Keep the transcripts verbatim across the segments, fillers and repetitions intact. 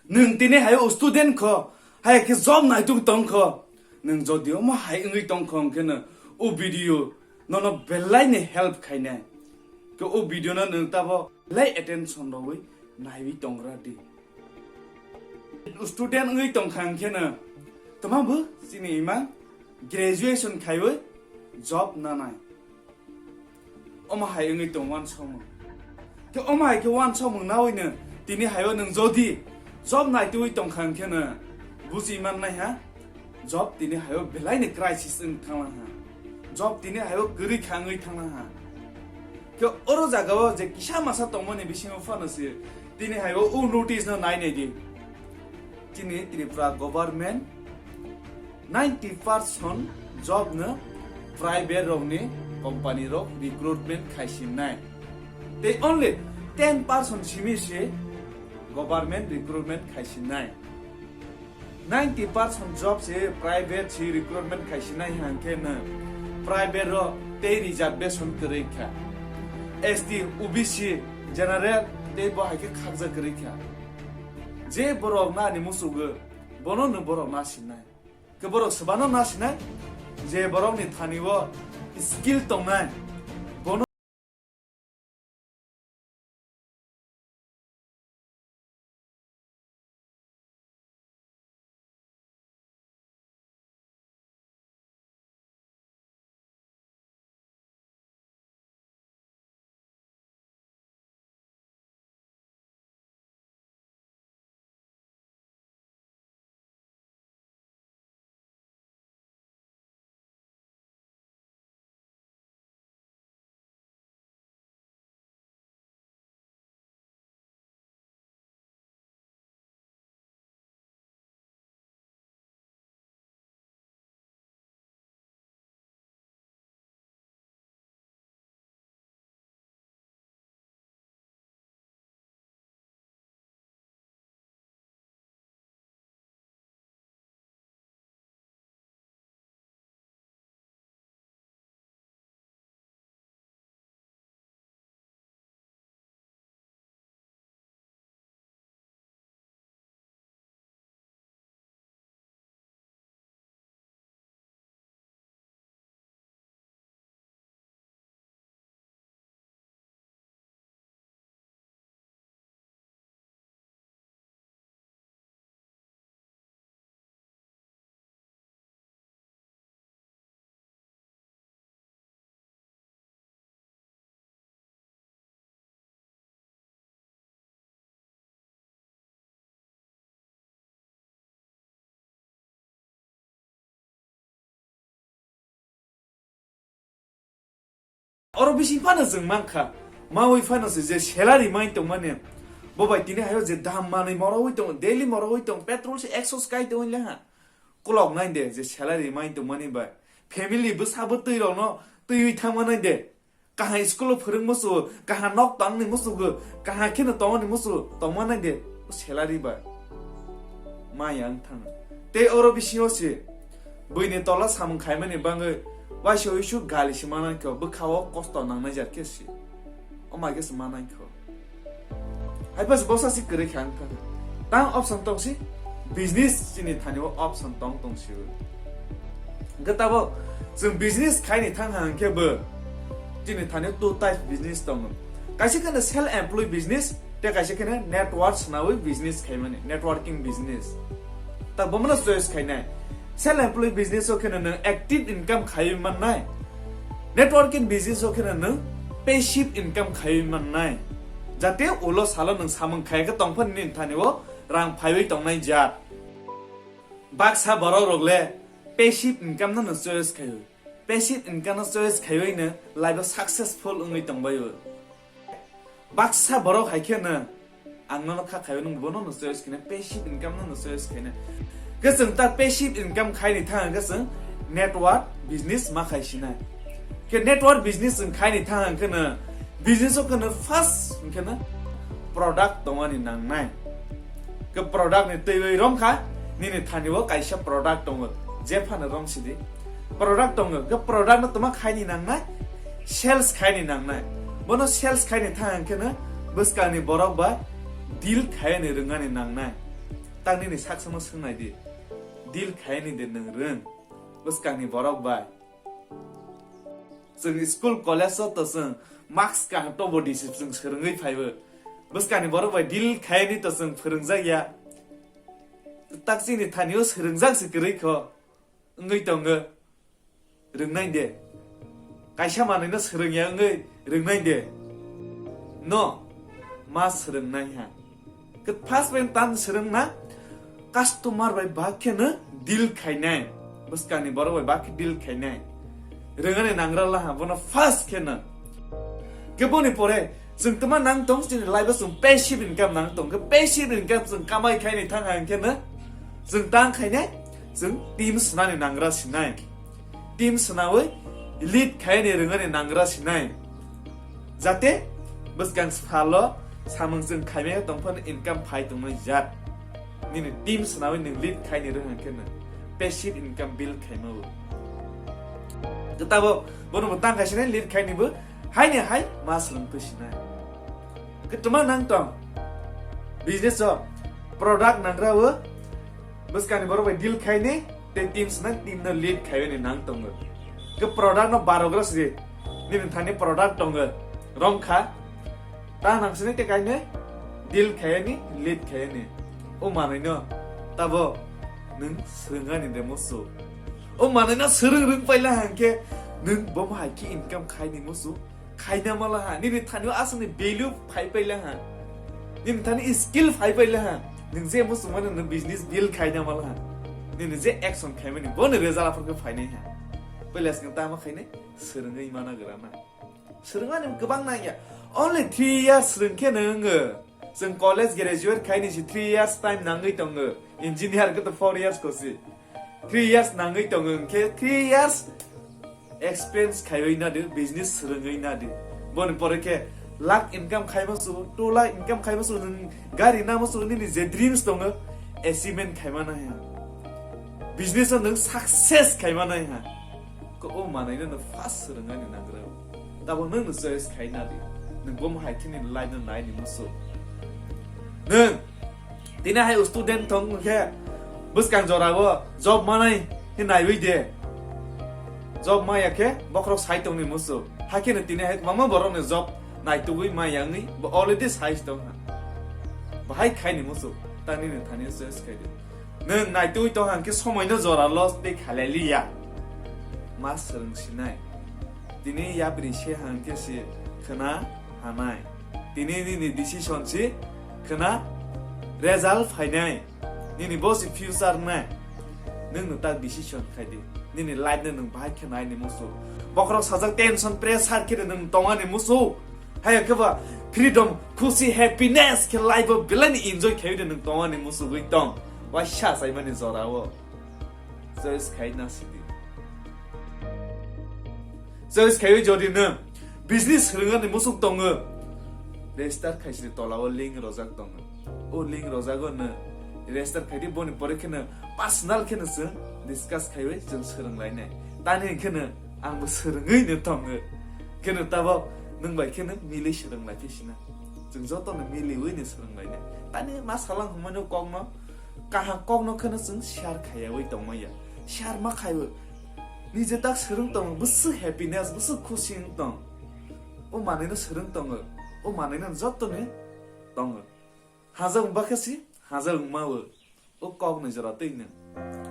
Nwng tini hai o student kho, hai khe job naitung tong kho. Nwng jodi omo hai wngwi tong kho, hwnkhe no o video nono belai ni help khainai. Khe o video no nwng tabo belai attention rwui naiwi tongra di. Student wngwi tong kha hwnkhe no, toma bo chini ima graduation khaiwi job nanai. Omo hai wngwi tong wansokmung. Khe omo hai khe wansokmung nawi no tini hai o nwng jodi job naitugwi tong kha hwnkhe no buji mannai ha, job tini hai o belai ni crisis wng thanglang ha, job tini hai o kwrwi kha wngwi thanglang ha. Khe oro jaga o je kisa masa tongmani bisingo phano se tini hai o o notice no nai nai di. Chini Tripura government ninety percent job no private rok ni company rok recruitment khaisinai. Tei only ten percent simi se government recruitment khaisinai. Ninety percent job se private se recruitment khaisinai hwnkhe no private rok tei reservation kwrwi kha. S T, O B C, general tei bo hai khe khakjak kwrwi kha. Je borok nani musugo, bono no borok nasinai. Khe borok swbano nasinai, je borokni thani o skill tongnai, bono. Oro bising phano chwng mankha, mawi phano se je salary mai tongmani, bo bai tini hayo je dam manwi morowi tongo, daily morowi tongo, petrol se ekso se kai tongwi leha. Kulok nai de je salary mai tongmani bai, family bwsa bwtwi rokno twiwi thangma nai de. Kaham school o phwrwng musu, kaham nok tangni musu, kaham kheno tongmani musu, tongma nai de, o salary bai. Ma yang thang. Tei oro bisingo se, buini tola samung khaimani bangwi, waisa uisu gali se manang khe, bwkha o kosto nangnai jar khe se. O ma khe se manang khe. Hai pas bosa si kwrwi kha wngkha. Tang option tong si, business chini thani o option tong tong si. Hwnkhe tabo chwng business khaini thang hang khe bo chini thani two type business tongo. Kaisa kheno self employee business, tei kaisa kheno network swnawi business khaimani, networking business. Ta bomono choice khainai. Self employee business o kheno nwng active income khaiwi mannai. Networking business o kheno nwng passive income khaiwi mannai. Jate ulo salo nwng samung khaiya khe tongphani nini thani o rang phaiwi tongnai jat. Baksa borok rok le passive income no no choice khaio. Passive income no choice khaiwi no life o successful wngwi tongbaio. Baksa borok hai khe no ang nono kha khaio, nwng bono no choice khina, passive income no no choice khina. Khe chwng ta passive income khaini thang khe chwng network business ma khai sinai. Khe network business chwng khaini thang khe no business o khe no first hwn khe no product tongmani nangnai. Khe product ni twiwi romkha, nini thani o kaisa product tongo, je phano romsidi. Product tongo, khe product no toma khaini nangnai, sales khaini nangnai. Bono sales khaini thang khe no bwskangni borok bai deal khaini rwngani nangnai. Tang nini sak samo swngnai di. Deal khaini de nwng rwng. Bwskangni borok bai. Chwng school college o to chwng mask kaham tobo di si chwng swrwngwi phaibo. Bwskangni borok bai deal khaini to chwng phwrwngjak ya. Tak chini thani o swrwngjak se kwrwi kho. Wngwi tongo. Rwngnai de. Kaisa manwino swrwngya wngwi rwngnai de. No, ma swrwngnai ha. Khe first bai tam swrwngna, customer bai bak kheno deal khainai. Bwskangni borok bai bak khe deal khainai. Rwngani nangra laha, bono first kheno. Khe boni pore chwng tma nang tong, chini life o chwng passive income nang tong. Khe passive income chwng kamai khaini thang hang kheno chwng tang khainai, chwng team swnani nangra sinai. Team swnawi lead khaini rwngani nangra sinai. Jate bwskang salo samung chwng khaimaya tongphano income phai tongnai jat. Nini team swnawi nwng lead khaini rwng hang kheno passive income build khaima o. Tabo bono bo tang khaisini lead khaini bo haini hai ma swrwng twi sinai. Kwtwma nang tong. Business o product nangra o bwskangni borok bai deal khaini tei team swnai team no lead khaini nang tongo. Khe product no barogra sidi. Nini thani product tongo. Rong kha. Ta nang sini te kaine deal khayani, lead khayani. O manwino tabo nwng swrwngani de musu. O manwino swrwng rwng paila hangkhe nwng bo hai khe income khaini musu. Khaina mala ha. Nini thani o aswkni value phai paila ha. Nini thani skill phai paila ha. Nwng je musu mano nwng business build khaina mala ha. Nini je action khaimani bono result aphor khe phainai ha. Paila swkang tama khainai swrwngwi mana gra na. Swrwngmani kwbang nangya. Only three years swrwng khe nwng, uh, chwng college graduate khaini si three years time nangwi tongo. Engineer khe to four years kosi. Three years nangwi tongo, hwnkhe three years experience khaiwi nadi, business swrwngwi nadi. Boni pore khe lakh income khaima su, two lakh income khaima su, nwng gari nama su, nini je dreams tongo, achievement khaima nai ha. Business o nwng success khaima nai ha. Ko o manai no first swrwngani nangra. Tabo nwng no choice khai nadi. Nwng bomo hai khini life no nai ni musu. Nwng tini hai student thong khe bwskang jora o job manai khe naiwi de. Job maya khe bokhorok sai tong ni musu. Hakhe no tini hai kwbangma borok ni job naitugwi maya wngwi bo already sai tong ha. Bahai khai ni musu. Tani ni thani choice khai de. Nwng naitugwi tong hang khe somoino jora loss tei khalai liya. Ma swrwng sinai. Tini yapri se hang khe se khwna hanai. Tini nini decision si khwna result phainai. Nini bo si future nai. Nwng no tak decision khai di. Nini life no nwng bahai khe nai ni musu. Bokhorok sajak tension pressure khe nwng tongani musu. Haya khe ba freedom, khusi, happiness khe life o belai ni enjoy khai de nwng tongani musu gwi tong. Waisa saimani jora o. Choice khai na sidi. Choice khai jodi nwng business rwngani musuk tongo. Register khai sidi tola o link rojak tongo. O link rojak o nwng register khai di boni pore khe nwng personal khe nwng chwng discuss khaiwi chwng swrwng lainai. Tani khe nwng Ang bo swrwngwi no tongo. Kheno tabok nwng bai kheno milwi swrwng lai phi sina. Chwng joto no miliwi no swrwng lai nai. Tani ma salang hwnmani kok no kaham kok no kheno chwng share khaiyawi tongmaya. Share ma khaiwi. Nije tak swrwng tongo, bwswk happiness, bwswk khusi wng tong. O manwi no swrwng tongo. O manwi no joto ni tongo. Haja wngba khe si, haja wngma o. O kok ni jora twi nw.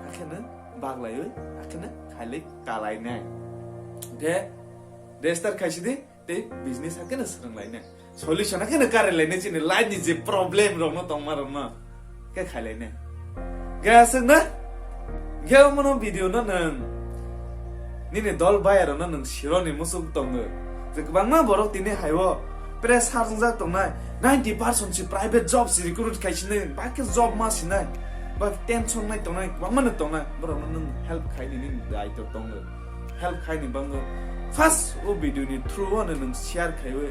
Hakhe nw baglaiwi, hakhe nw khailai kalainai. Khe register khaisidi tei business hakhe nw swrwnglainai. Solution hakhe nw karwi lainai chini life ni je problem rok no tongma rok no. Khe khailainai. Khe aswk na? Khe omono video no nwng nini dol bayarokno nwng sironi muchung tongo. Je kwbangma borok tini hai-o pressure wngjak tongnai, ninety percent si private job si recruit khai sinai, ba khe job ma sinai, ba khe tension nai tongnai, kwbangma no tongnai, borokno nwng help khai nini daito tongo. Help khai ni bango first o video ni through o nwng share khaiwi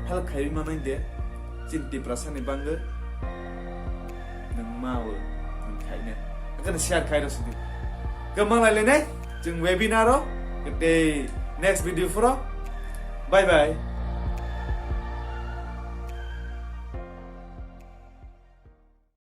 help khaiwi manai de. Chini Tiprasa ni bango nwng ma o nwng khaina. Hakheno share khai rw sidi. Kwbang lai lainai chwng webinar o tei next video phoro. Bye bye.